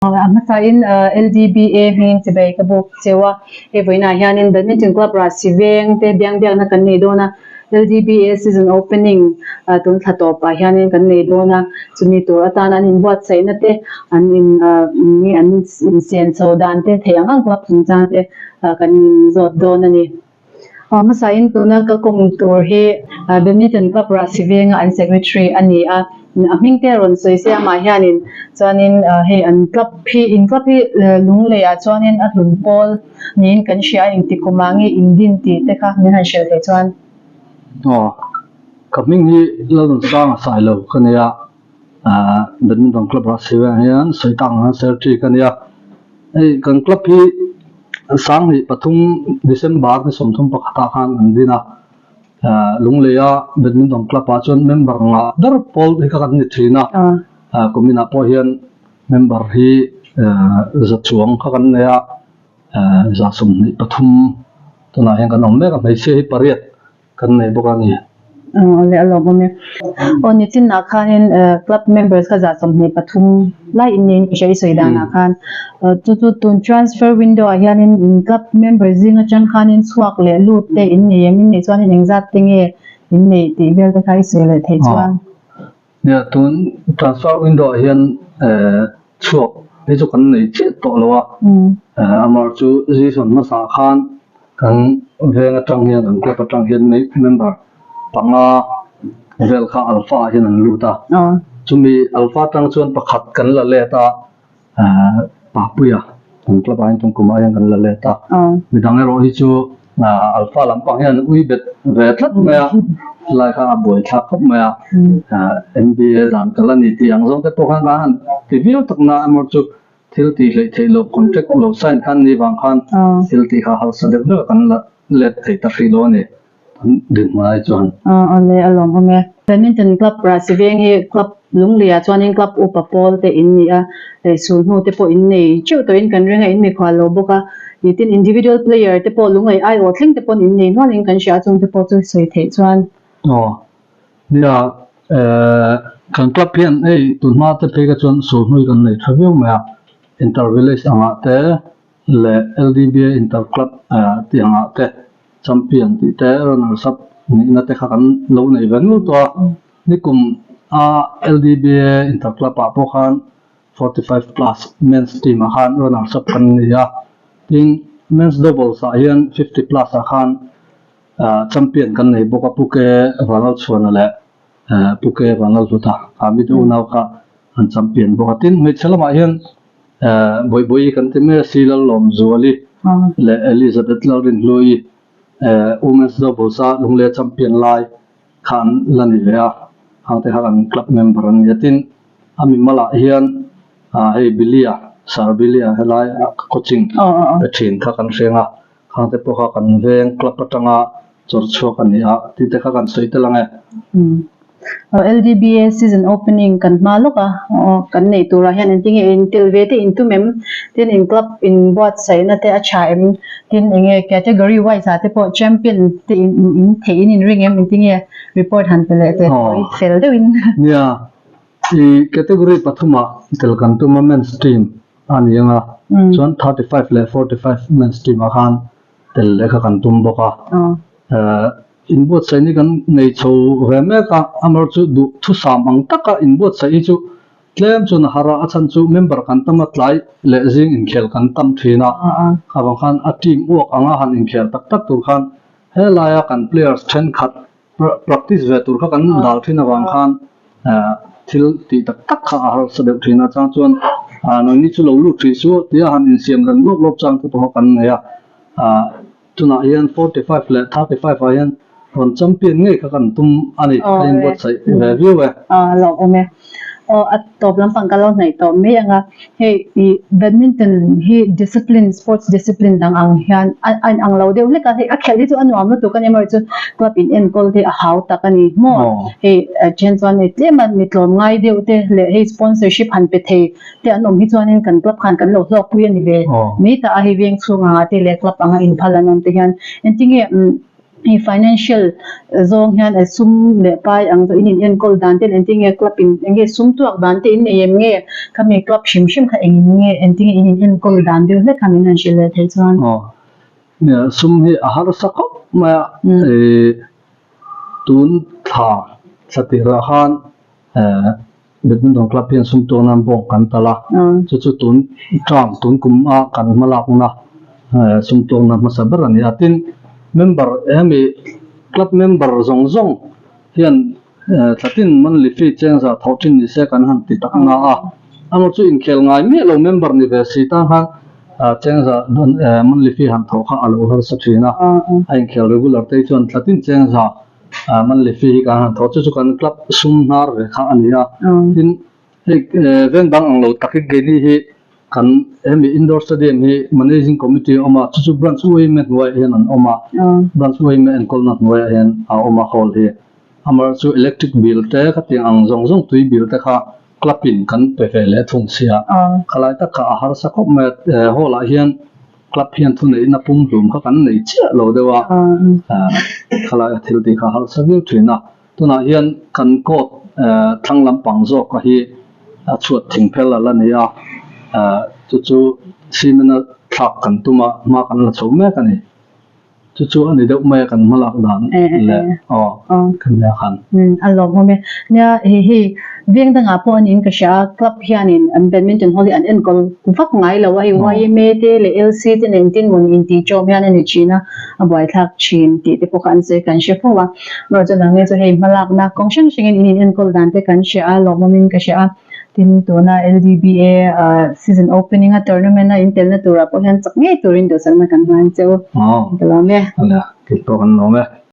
A hmasain LDBA hming chibai ka bawk cheu a, hei vawiinah hianin Badminton Club Rahsi veng te biangbiakna kan nei dawn a, LDBA season opening tun thla tawpah hianin kan nei dawn a, chumi tur atan an inbuatsaihna te, an in nge an insiam chho dan te theih ang ang club chungchang te kan inzawt dawn a ni. Hmasain tuna ka kawm tur hi Badminton Club Rahsi venga an secretary a ni a, a hming te a rawn sawi se amah hianin chuanin hei an club hi in club hi Lungleiah chuanin a hlun pawl niin kan hria a, engti kumah nge in din tih te kha min han hrilh theih chuan. Aw, ka hming hi Lalnunsanga Sailo ka ni a, Badminton Club Rahsi vengah hian sawi tak ang hian secretary ka ni a. Hei kan club hi 2003 December ni 31 ah khan an din a, Lungleia Badminton Club ah chuan member ngah ber pawl hi kha kan ni thin a, kumin ah pawh hian member hi za chuang kha kan nei a, 123 tunah hian kan awm mek a, hmeichhia hi pariat Kan nei bawk a ni. Aw le a lawm awm e. Aw nichinah khanin club members kha 23 lai in nei in ka hria i sawi danah khan. Chu chu tun transfer window ah hianin in club member zing atang khanin chhuak leh lut te in nei em? In neih chuanin engzat te nge in neih tih vel te kha i sawi leh theih chuan. Nia tun transfer window ah hian chhuak hi chu kan nei chiah tawh lo a, amah chu season hmasa khan kan veng atang hian kan club atang hian member panga vel kha alpha ah hian an lut a, chumi alpha atang chuan pakhat kan la let a. Papuia kan club ah hian tum kum ah hian kan la let a, midang erawh hi chu Alpha lampang hian an ui bet ve tlat mai a, helai kha a buai thlak khawp mai a, NBA dan kal a ni tih ang zawng te pawh khan kan han ti viau tak na emaw chu thil tih hleih theih loh contract lo sign khan ni vang khan thil tih kha harsa deuh deuh a kan la let thei ta hrih lo a ni. Dinhmun ai chuan. Aw le a lawm awm e. Badminton club Rahsi veng hi club Lungleiah chuanin club upa pawl te in ni a, hei sul hnu te pawh in nei teuh tawhin kan ring a, in mikhual lo bawk a, nitin individual player te pawh Lunglei aiawh thleng te pawn in nei nualin kan hria a, chung te pawh chu sawi theih chuan. Aw nia kan club hian hei tunhma te phei kha chuan sul hnu hi kan nei tha viau mai a, inter village angah te leh LDBA inter club tih angah te Champion tih te runners up nihna te kha kan lo nei ve nual tawh a, nikum a LDBA Inter Club ah pawh khan 45 plus men's team ah khan runners up kan ni a, tin men's doubles ah hian 50 plus ah khan champion kan nei bawk a, Pu Ke Vanlalchhuana leh Pu Ke Vanlalhluta kha mite unau kha an champion bawk a, tin hmeichhe lamah hian Bawibawi kan ti mai a, Si Lallawmzuali leh Elizabeth Lalrinhlui Women's Doubles a Lunglei champion lai kha an la ni ve a, hang te kha kan club member an ni a. Tin, a mimalah hian hei Billy-a, Sir Billy-a helai coaching pe thin kha kan hreng a, hang te pawh kha kan veng club atanga chawr chhuak a ni a tih te kha kan sawi tel ang e. Aw LDBA season opening kan hma lawk a, aw kan neih turah hian engtin nge in tel ve te in tum em? Tin in club in buatsaihna te a tha em? Tin eng nge category wise ah te pawh champion te in in theih in in ring em? Engtin nge report han pe leh teh tawi fel deuhin. Nia, i category pathumah tel kan tum a men's team a ni ang a, chuan 35 leh 45 men's team ah khan tel leh kha kan tum bawk a. Inbuatsaih ni kan nei chho ve mek a, amaherawh chu duh thusam ang taka inbuatsaih hi chu tlem chuan a har a, a chhan chu member kan tam a, tlai leh zing inkhel kan tam thin a, avang khan a team uak anga han inkhel tak tak tur khan helaia kan players thenkhat practice ve tur kha kan dal thin avang khan thil tih tak tak kha a harsa deuh thin a, chang chuan nangni chu lo lut hrih chu tia han insiam reng lawp lawp chang te pawh kan nei a. Tunah hian 45 leh 35 ah hian rawn champion ngei kha kan tum a ni, ka inbuatsaih ve viau e. A lo awm e. Aw a tawp lampang ka lo hnaih tawh mai ang a, hei i badminton hi discipline sports discipline dang ang hian a in ang lo deuh hlek a, hei a khelh hi chu a nuam lutuk a ni amaherawhchu chu club in enkawl te a hau tak a ni maw, hei then chuan hei tlem a mi tlawm ngai deuh te leh hei sponsorship han pe thei te an awm hi chuanin kan club khan kan lo hlawk pui a ni ve mai ta a, hei veng chhung anga te leh club anga inphal an awm te hian engtinge umm. Hei financial zawng hian e sum leh pai ang chu in in enkawl dan te engtin nge club in eng nge sum tuak dan te in nei em nge khami club hrim hrim kha eng in nge engtin nge in in enkawl dan deuh hlek kha min han hrilh leh theih chuan. Aw nia sum hi a harsa khawp mai a ih tun thla thla tirah khan eh Badminton club hian sum tuak nan bawng kan tal a chu chu tun term tun kum a kan hma lakna sum tuakna hmasa ber a ni a tin member hemi club member zawng zawng hian thlatin monthly fee chengza thawh thin ni se kan han ti tak na a amaw chu inkhel ngai miah lo member ni ve si tan khan chengza monthly fee han thawh kha a lo harsa thin a a inkhel regular te hi chuan thlatin chengza Monthly fee hi kan han thawh chu chu kan club sum hnar ve kha a ni a. Tin, hei veng dang ang lo takin keini hi kan hemi indoor stadium hi managing committee a awm a, chu chu branch uaime hnuaiah hian an awm a, branch uaime enkawlna hnuaiah hian a awm a hall hi. Amaherawhchu electric bill te khatiang ang zawng zawng tui bill te kha club in kan pe ve leh thung sia. Khalai tak kha a harsa khawp mai a, hall ah hian Club hian thuneihna pumhlum kha kan nei chiah lo deuh a, khalai a thil tih kha harsa viau thin a. Tunah hian kan court thlang lampang zawk a hi a chhuat thing phel a la ni a, chu chu cement a thlak kan tum a, hma kan la chho mek a ni. Chu chu a ni deuh mai a kan hma lak dan leh aw kan nia khan. A lawmawm e. Nia hei hi veng dangah pawh a niin ka hria a, club hianin an badminton hall hi an enkawl vak ngai lo a, hei YMA te leh LC te nen tin mawni intihṭawm hian a ni thin a, a buaithlak thin tih te pawh kha an sawi kan hre fo a. Amaherawhchu chuan nangni chu hei hmalakna kawng hrang hrangin in inenkawl dan te kan hria a, lawmawmin ka hria a. Tin, tuna LDBA season opening a tournament a intelna turah pawh hian chak ngei turin duhsakna kan hman che u. Ka lawm e. Kei pawh kan lawm e.